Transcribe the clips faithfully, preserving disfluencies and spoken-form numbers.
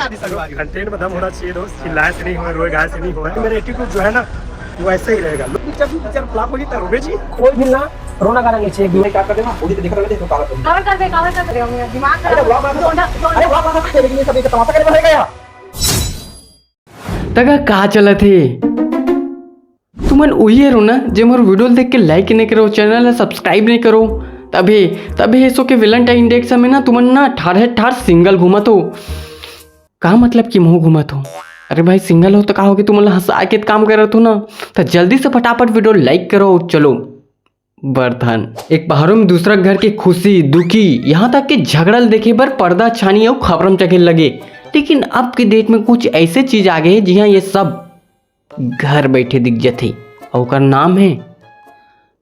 Content में दम होना चाहिए दोस्त, चिल्लाए से नहीं होए, रोए गाए से नहीं होए। मेरा एटीट्यूड जो है ना, वो ऐसा ही रहेगा। लोग पिक्चर भी पिक्चर फ्लॉप होगी, तो रोबे जी। कोई भी ना रोना गाना नहीं चाहिए। मैं क्या कर देना, वो भी तो दिखा रहे थे, तो काला तुम। कवर कर दे, कवर कर दे, दिमाग अरे खराब। वाह, वाह, वाह। अरे वाह, वाह, वाह, तेरे लिए सब एक तमाशा करने भर गया। तगा का चलत हे? तुमन उही हरो ना, जे मोर वीडियो देख के लाइक नहीं करो, चैनल ला सब्सक्राइब नहीं करो, तभे, तभे एसो के वैलेंटाइन डे के समय ना तुमन ना ठाढ़े ठाढ़ सिंगल घूमत हो। का मतलब कि मुंह घूमत हो? अरे भाई, सिंगल हो तो का होगे, तुमन ला हंसा के काम करत हो ना, तो जल्दी से फटाफट वीडियो लाइक करो। चलो, बर्धन एक पहाड़ों में दूसरा घर के खुशी, दुखी, यहाँ तक कि झगड़ा ल देखे बर पर्दा छानी अउ खपरम चघे लगे। लेकिन अब के डेट में कुछ ऐसे चीज आ गए हैं, जिहाँ ये सब घर बैठे दिख जथे। अउ ओकर नाम है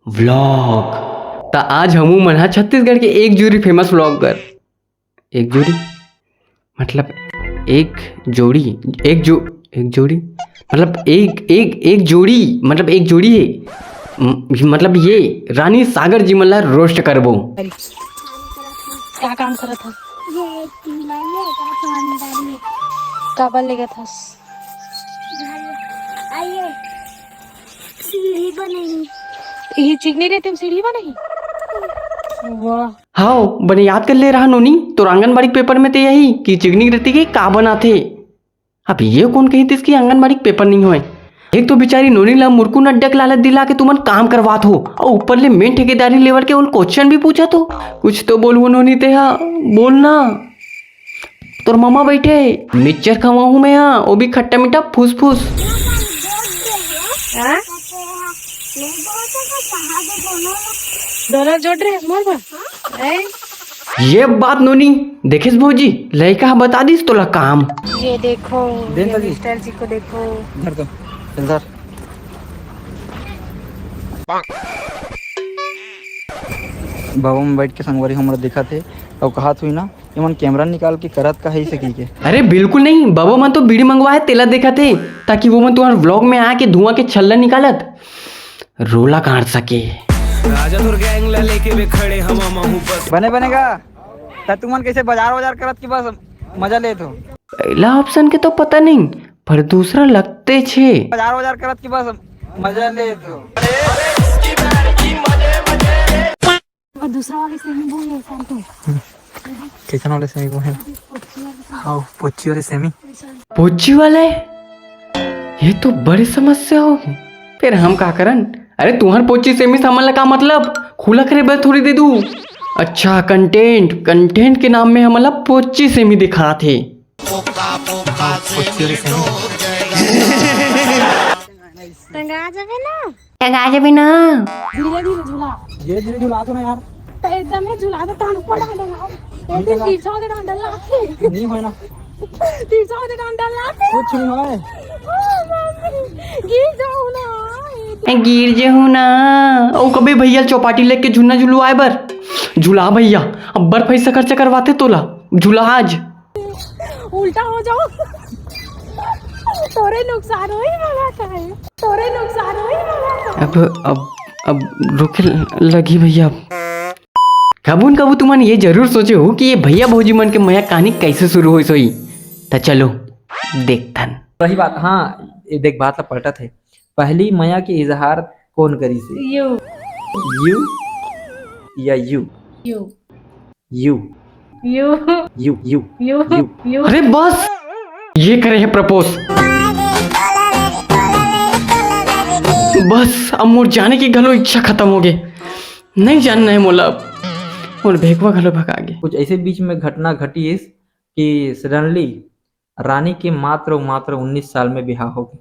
व्लॉग। त आज हमू मन हा छत्तीसगढ़ के एक जुरी फेमस व्लॉगर, एक जुरी मतलब एक जोड़ी, एक जो एक जोड़ी मतलब एक एक एक जोड़ी मतलब एक जोड़ी है। म-, मतलब ये रानी सागर जी मन ला रोस्ट करबो। का काम करत हस? ये एक किलो ये का काम डालिए। काबर लेगत हस? घर आइए। सीढ़ी बनेगी। ये चिकनी रेती में सीढ़ी बनेगी? वाह। हाओ, बने याद कर ले रहा नोनी, तोर आंगनबाड़ी पेपर में ते यही कि चिकनी रेती के का बनाथे। अब ये कोन कहितिस कि आंगनबाड़ी पेपर नहीं होए? एक तो बेचारी नोनी ला मुरकुन अड्डा के लालच दिला के तुमन काम करवात हो, अउ ऊपर ले मेन ठेकेदारी लेवल के ओला क्वेश्चन भी पूछत हो। कुछ तो बोलवो नोनी तेहा, बोल ना। तोर मामा बैठे हे, मिक्सचर खवाहूं मैं हा, वो भी खट्टा मीठा फूस फूस। हाँ? दोनों जोड़ रहे मोर बर? हैं? ये बात नोनी, देखेस भौजी, लइका ह बता दिस तोला काम। ये देखो, देन ये दादी। मिस्टर जी को देखो। धर दो, चल धर। बाबा मन बैठ के संगवारी हमरा दिखत हे, अउ कहत हुई ना, एमन कैमरा निकाल के करत का है इसे की के? अरे बिल्कुल नहीं, बाबा मन तो बीड़ी मंगवा है, तेला देखत हे, ताकि वो मन तुम्हारे व्लॉग में आके धुआं के छल्ला निकालत रोला काट सके। राजा तोर गैंग ला लेके बे खड़े हवा महू बस। बने बने गा, त तुमन कैसे बाजार वाजार करत कि बस मजा लेत हो? पहला ऑप्शन के तो पता नहीं, पर दूसरा लगते छे। बाजार वाजार करत कि बस मजा लेत हो। और दूसरा वाले सेमी बोल रहे शाम को। कैसन वाले सेमी बोल रहे? हाँ, पोची वाले सेमी। पोची वाले? ये तो बड़ी समस्या होगी। फिर हम का करन? अरे तुहर पोची सेमी से हमन ला का मतलब? खुला करे बर थोड़ी दे दू। अच्छा, कंटेंट, कंटेंट के नाम में हमन ला पोची सेमी दिखात हे। पोची वाले सेमी। टंगा जाबे ना। टंगा जाबे ना। धीरे धीरे झूला। धीरे धीरे झूला तो ना यार। तो एकदम ही झूला दे, टांग ऊपर डांडा लाओ। ये तो तिरछा के डांडा लाके। नहीं होय ना। तिरछा के डांडा लाके। कुछ नहीं होय। ओ मम्मी, गिर जाओ ना। ए, गिर जाहूं ना। ओ कबे भैया चौपाटी लेके झुन्ना झुलवाए बर। झुला भैया, अब्बर पैसा खर्चा करवाते तोला। झुला आज। उल्टा हो जाओ। तोरे नुकसान होई, मजा का है? तोरे नुकसान होई, मजा का है? अब, अब, अब रुके लगी भैया। कभू न कभू तुमन ये जरूर सोचे हो कि ये भैया भौजी मन के मया कहानी कैसे शुरू होइस होही। त चलो देखथन। सही बात, हाँ, ये देख बात ला पलटत है। पहली मया के इजहार कौन करिस हे? You। You या you? You। You। You। You, you, you, you, you। You। अरे बस, ये करे है प्रपोज। बस, अब मोर जाने की घलो इच्छा खत्म हो गई। नहीं जानना है मोला अब। मोर भेकवा घलो भगा गे। कुछ ऐसे बीच में घटना घटिस कि suddenly रानी के मात्र, मात्र उन्नीस साल में बिहाव हो गए।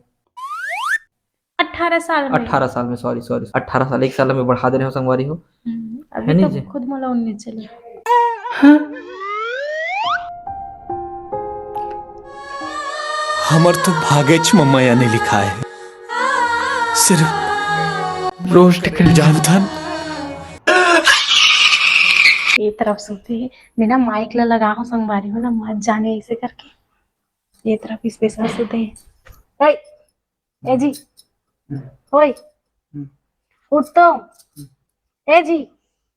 अठारह साल में। अठारह साल में, sorry, sorry, अठारह साल, एक साल में बढ़ा देने हो संगवारी हो। हम्म, अभी है नहीं तो जी? खुद मोला उन्नीस चले। हाँ। हमर तो भागेच म मया नहीं लिखा है, सिर्फ रोस्ट कर जानथन। ये तरफ सुते हे, बिना माइक ला लगा हो संगवारी हो ना, मत जाने ऐसे करके। ये तरफ स्पेशल सुते हे। ए, ए जी, ओए, उठ तो, ए जी।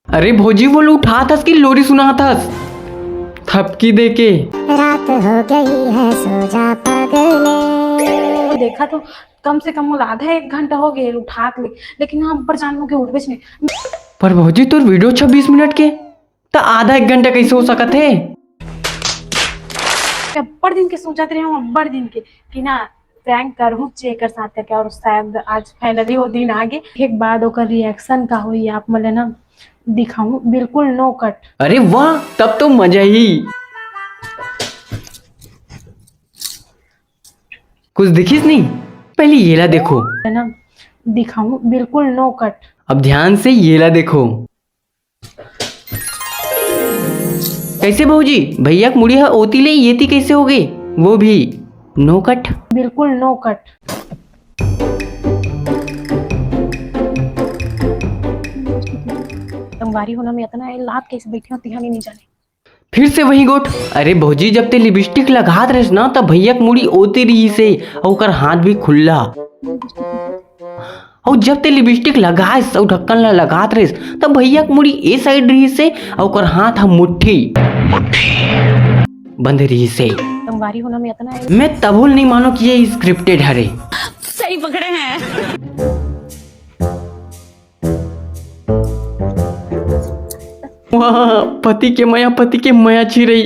अरे भौजी, वो उठात हस कि लोरी सुनात हस? थपकी दे के। रात हो गई है, सो जा पागले। देखा तो, कम से कम मोला आधा एक घंटा हो गया उठात ले, लेकिन हाँ, अब्बड़ जान हो के उठबेच नहीं। पर भौजी, तोर वीडियो छब्बीस मिनट के, त आधा एक घंटा कैसे हो सकत है? अब्बड़ दिन के सोचत रहे हूँ, अब्बड़ दिन के, कि ना, प्रैंक करूँ चे एकर साथ करके, और शायद आज फाइनली वो दिन आ गए। एक बाद ओकर रिएक्शन का होई, आप मन ला ना दिखाऊं, बिल्कुल नो कट। अरे वाह, तब तो मजा ही। कुछ दिखिस नहीं? पहले ये ला देखो। है ना, दिखाऊं, बिल्कुल नो कट। अब ध्यान से ये ला देखो। कैसे भौजी, भैया के मुड़ी ह ओती ले येती कैसे हो गई, वो भी नो कट? बिल्कुल नो कट। संगवारी हो ना, मैं इतना लात कैसे बैठी हूँ, तिहानी नहीं जाने। फिर से वही गोठ। अरे भौजी, जब ते लिपस्टिक लगात रहिस ना, तब भैया के मुड़ी ओती रहिस हे, अउ ओकर हाथ भी खुल्ला। अउ जब ते लिपस्टिक लगाइस अउ ढक्कन ला लगात रहिस, तब भैया के मुड़ी ए साइड रहिस हे, अउ ओकर हाथ ह मुट्ठी बंद रहिस हे। संगवारी हो ना, मैं इतना मैं तभो ल नहीं मानो कि ये स्क्रिप्टेड हरे। सही पकड़े हैं। वाह, पति के मया, पति के मया चिरई।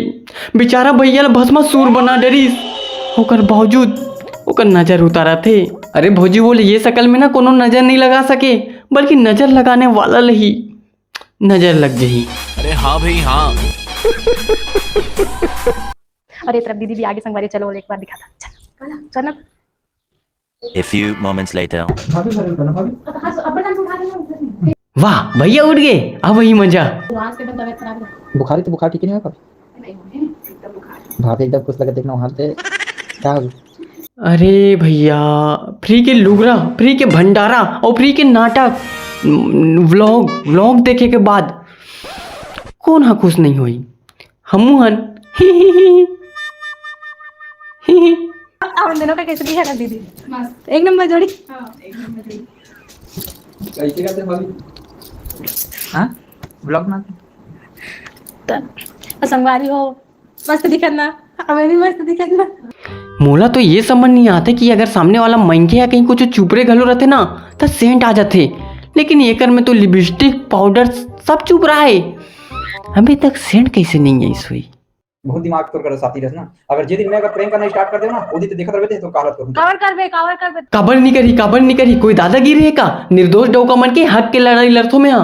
बेचारा भैया ल भस्मासुर बना डरिस। ओकर बावजूद ओकर नजर उतारत हे। अरे भौजी, वो ल ये शकल में ना कोनो नजर नहीं लगा सके, बल्कि नजर लगाने वाला ल ही नजर लग जाही। अरे हाँ भाई, हाँ। अरे, तरफ दीदी भी आगे संगवारी, चलो एक बार दिखा था। चल, चल ना। A few moments later. वाह, भैया उठ गए, अब वही मजा। बुखार ही तो बुखार, ठीक ही नहीं हुआ भाभी। भाभी एकदम खुश लगे, देखना वहाँ से क्या हो? अरे भैया, फ्री के लुगरा, फ्री के भंडारा और फ्री के नाटक, व्लॉग, व्लॉग देखे के बाद कौन हा खुश नहीं होई? हमू हन। ही, ही, ही। ही, ही। अपन दोनों का कैसे दिखा ना दीदी? मस्त। एक नंबर जोड़ी। हाँ, एक नंबर जोड़ी। कैसे करते भाभी? हाँ? ब्लॉग बनाते? त-, संगवारी हो, मस्त दिखत ना, हमें भी मस्त दिखत ना। मोला तो ये समझ नहीं आते कि अगर सामने वाला मनखे या कहीं कुछ चुपरे घलो रहते ना, त सेंट आ जाते, लेकिन एकर में तो लिपस्टिक, पाउडर सब चुप रहा है। अभी तक सेंट कैसे नहीं आई सोई? बहुत दिमाग तोर कर साथी रस ना। अगर जे दिन मैं अगर प्रेम करना स्टार्ट कर देव ना, वो दिन तो देखत रहबे ते तो कालत करूँ। काबर करबे, काबर करबे? काबर नहीं करी, काबर नहीं करी? कोई दादागिरी है का? निर्दोष डौका मन के हक के लड़ाई लड़थो मैं हा।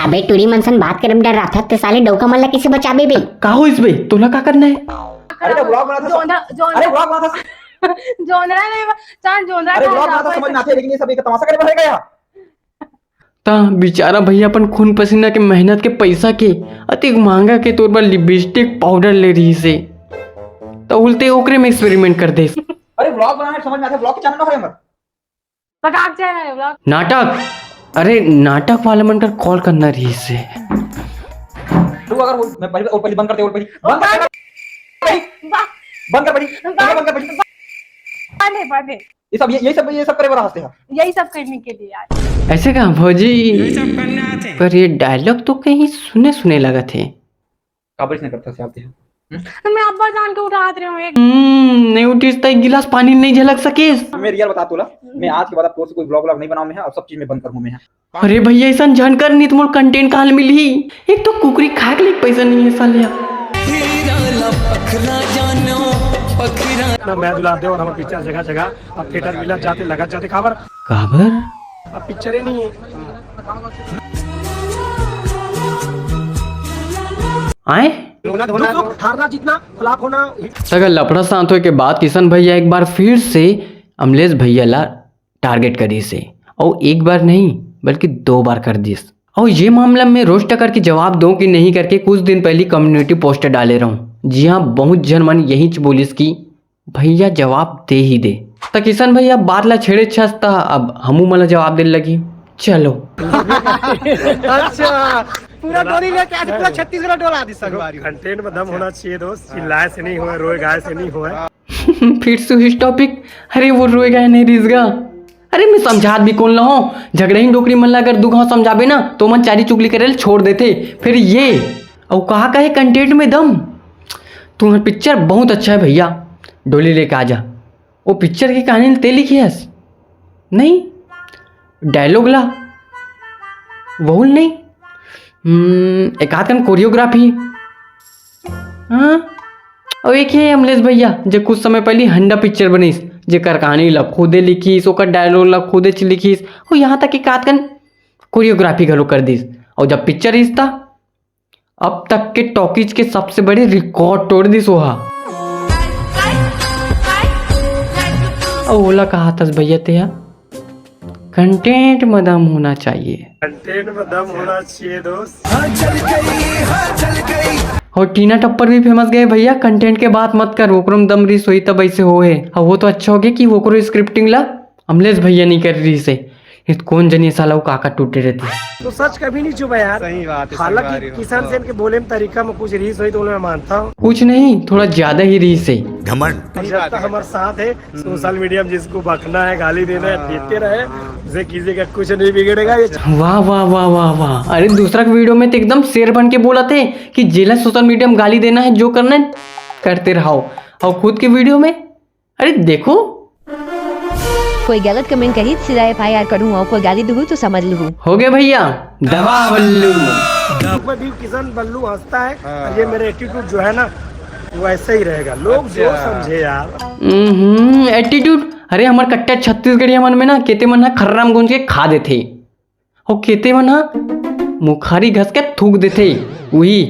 अबे टूरी मन सन बात करे में डर रहा था, ते साले डौका मन ला कैसे बचाबे बे? का हो इस बे? तोला का करना है? अरे तो ब्लॉग बना था। जोंधरा, जोंधरा। अरे ब्लॉग बना था। जोंधरा नहीं, चार जोंधरा अरे का ब्लॉग बना था, समझ में आते, लेकिन ये सब एक तमाशा करे रहेगा यार। त बेचारा भैया अपन खून पसीना के मेहनत के पैसा के अतिक महंगा के तौर पर लिपस्टिक पाउडर ले रही से, त उल्टे ओकरे में एक्सपेरिमेंट कर दे। अरे व्लॉग बनाने समझ में आता है, व्लॉग के चैनल ना हो हमर। पटाख जाए है व्लॉग। नाटक, अरे नाटक वाला मन कर कॉल करना रही से। तू अगर वो, मैं पहले, और पहले बंद कर दे, और पहले बंद कर दे। बंद कर पड़ी, बंद कर पड़ी। बंद है, बंद है। ये सब, ये, ये सब, ये सब करे वाला हंसते हैं। यही सब करने के लिए यार। ऐसे कहा भौजी? यही सब करने आते हैं। पर ये डायलॉग तो कहीं सुने सुने लगत हे। काबर इसने करता से आते हैं। हम्म? तो मैं अब्बा जान के उठात रहे हूँ एक। हम्म, नहीं उठिस त एक गिलास पानी नहीं झलक सकिस। मैं रियल बता तोला, मैं आज के बाद अब तोर से कोई व्लॉग व्लॉग नहीं बनाऊँ मैं, अब सब चीज मैं बंद करूँ मैं। अरे भैया, ऐसा झन कर, नहीं तो मोर कंटेंट कहाँ ले मिलही? एक तो कुकरी खाए के लिए पैसा नहीं है सालिया। ना मैं दुला दे और हमारे पिक्चर जगह जगह अब थिएटर मिला जाते लगा जाते काबर। काबर? अब पिक्चर ही नहीं है। आए? होना धोना, हारना जीतना, फ्लॉप होना। तक लफड़ा शांत होए के बाद किशन भैया एक बार फिर से अमलेश भैया ला टारगेट करिस हे, अउ एक बार नहीं बल्कि दो बार कर दिस। अउ ये मामला में रोज टकर के जवाब दो कि नहीं करके कुछ दिन पहले कम्युनिटी पोस्ट डाले रहूं, जी हाँ, बहुत झन मन यही च बोलिस कि भैया जवाब दे ही दे। त किशन भैया बात ला छेड़े छस त अब हमू मन ला जवाब दे लगी। चलो। अच्छा, पूरा डोली लेके आज पूरा छत्तीसगढ़ डोला दी संगवारी। कंटेंट में दम होना चाहिए दोस्त, चिल्लाए से नहीं होए, रोए गाए से नहीं होए। फिर से उस टॉपिक। अरे वो रोएगा या नहीं रिसगा? अरे मैं समझात भी कौन लहो? झगड़ही डोकरी मन ला अगर दू घाव समझाबे ना तो मन चारी चुगली करे ल छोड़ देथे। फिर ये अउ कहा कहे कंटेंट में दम। तुम्हार पिक्चर बहुत अच्छा है भैया, डोली लेके आ जा। वो पिक्चर की कहानी ते लिखी हस? नहीं, डायलॉग ला वहू नहीं। हम्म, एक आध कन कोरियोग्राफी। हाँ, और एक है अमलेश भैया, जे कुछ समय पहले हंडा पिक्चर बनीस, जेकर कहानी ला खुदे लिखीस, ओकर डायलॉग ला खुदे च लिखीस, और यहाँ तक एक आध कन कोरियोग्राफी घलो कर दीस। और जब पिक्चर रिहिस ता, अब तक के टॉकीज के सबसे बड़े रिकॉर्ड तोड़ दिस ओहा। अउ ओला कहा थस भैया ते हा, कंटेंट में दम होना चाहिए। कंटेंट में दम होना चाहिए दोस्त। और टीना टप्पर भी फेमस गए भैया, कंटेंट के बात मत कर, ओकरो में दम रिहिस होही तब ऐसे होहे। अब वो तो अच्छा हो गया कि ओकरो स्क्रिप्टिंग ला अमलेश भैया नहीं कर रिहिस हे। ये कौन जनी साला वो काका टूटे रहती है। तो सच कभी नहीं चुपा यार। सही बात है, सही हालांकि बात है। किशन सेन के बोले में तरीका में कुछ रिहिस होही तो मैं मानता हूँ। कुछ नहीं, थोड़ा ज्यादा ही रिहिस हे। घमंड। जब तक हमारे साथ है, सोशल मीडिया में जिसको बकना है, गाली देना है, देते रहे, उसे किसी का कुछ नहीं बिगड़ेगा। ये वाह वाह वाह वाह वाह। अरे दूसरा के वीडियो में तो एकदम शेर बन के बोलथे कि जेला सोशल मीडिया में गाली देना है, जो करना है करते रहो, और खुद के वीडियो में अरे देखो। कोई गलत कमेंट कही तो सीधा एफ आई आर करूँ, और कोई गाली दूँ तो समझ लूँ। हो गए भैया, दबा बल्लू। ऊपर भी किशन बल्लू हंसता है, और ये मेरा एटीट्यूड जो है ना, वो ऐसा ही रहेगा। लोग जो अच्छा। समझे यार। हम्म, एटीट्यूड। अरे हमर कट्टा छत्तीसगढ़िया मन में ना केते मन ह खर्राम गूंज के खा देथे, और केते मन ह मुखारी घस के थूक देथे, वही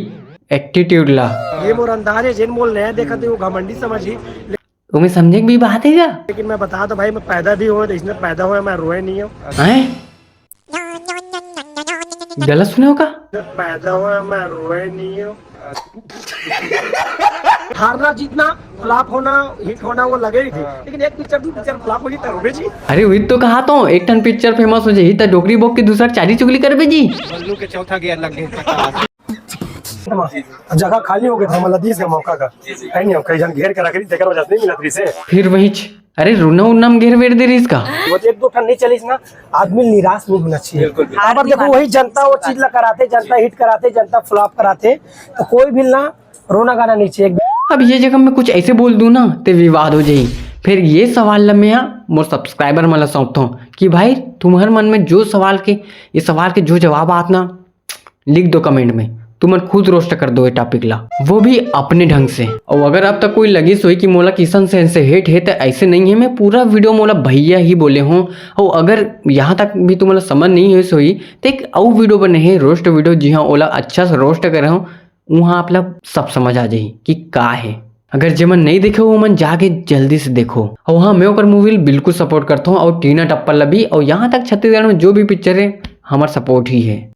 एटीट्यूड ला। ये मोर अंदाज है, जेन मोला नया देखथे वो घमंडी समझही। ओमे समझे के भी बात हे का? लेकिन मैं बता दो भाई, मैं पैदा भी हुआ तो इसने पैदा हुआ, मैं रोए नहीं हूँ। हैं? गलत सुने हो का? मैं पैदा हुआ, मैं रोए नहीं हूँ। हारना जीतना, फ्लॉप होना, हिट होना, वो लगे ही थे। लेकिन एक पिक्चर, दो पिक्चर फ्लॉप होगी, तब रोबे जी। अरे वही तो कहा तो, एक ठन पिक्चर फेमस हो जाही त डोकरी बोक के दूसरा चारी चुगली करबे जी। बल्लू के चौथा गियर लग गए। जगह खाली हो गया था, मतलब, दिस का मौका का। कहीं नहीं, कहीं जन घेर के रख रही, तेकर वजह से नहीं मिला फिर से। फिर वही च-, अरे, रुना उन्ना में घेर वेर दे रही इसका। वो एक दो ठन नहीं चलिस ना, आदमी निराश नहीं होना चाहिए। बिल्कुल, बिल्कुल। अब देखो, वही जनता वो चीज ला कराथे, जनता हिट कराथे, जनता फ्लॉप कराथे, तो कोई भी ना रोना गाना नहीं चाहिए। अब ये जगह मैं कुछ ऐसे बोल दूं ना, ते विवाद हो जाही। फिर ये सवाल ला मैं हा मोर सब्सक्राइबर मन ला सौंपथों कि भाई, तुम्हर मन में जो सवाल के, ये सवाल के जो जवाब आत ना, लिख दो कमेंट में, तुमन खुद रोस्ट कर दो ये टॉपिक ला, वो भी अपने ढंग से। और अगर अब तक कोई लगिस होही कि मोला किशन सेन से हेट हे, त ऐसे नहीं है, मैं पूरा वीडियो मोला भैया ही बोले हूँ। और अगर यहाँ तक भी तुम्हारा समझ नहीं होइस होही, तो एक अउ वीडियो बने हे, रोस्ट वीडियो, जी हाँ, ओला अच्छा से रोस्ट करे हूँ, वहाँ आप ला सब समझ आ जाही कि का है। अगर जेमन नहीं देखे हो, ओमन जाके जल्दी से देखो। और हाँ, मैं ओकर मूवी बिल्कुल सपोर्ट करता हूँ, और टीना टप्पर ला भी, और यहाँ तक छत्तीसगढ़ में जो भी पिक्चर है, हमार सपोर्ट ही है।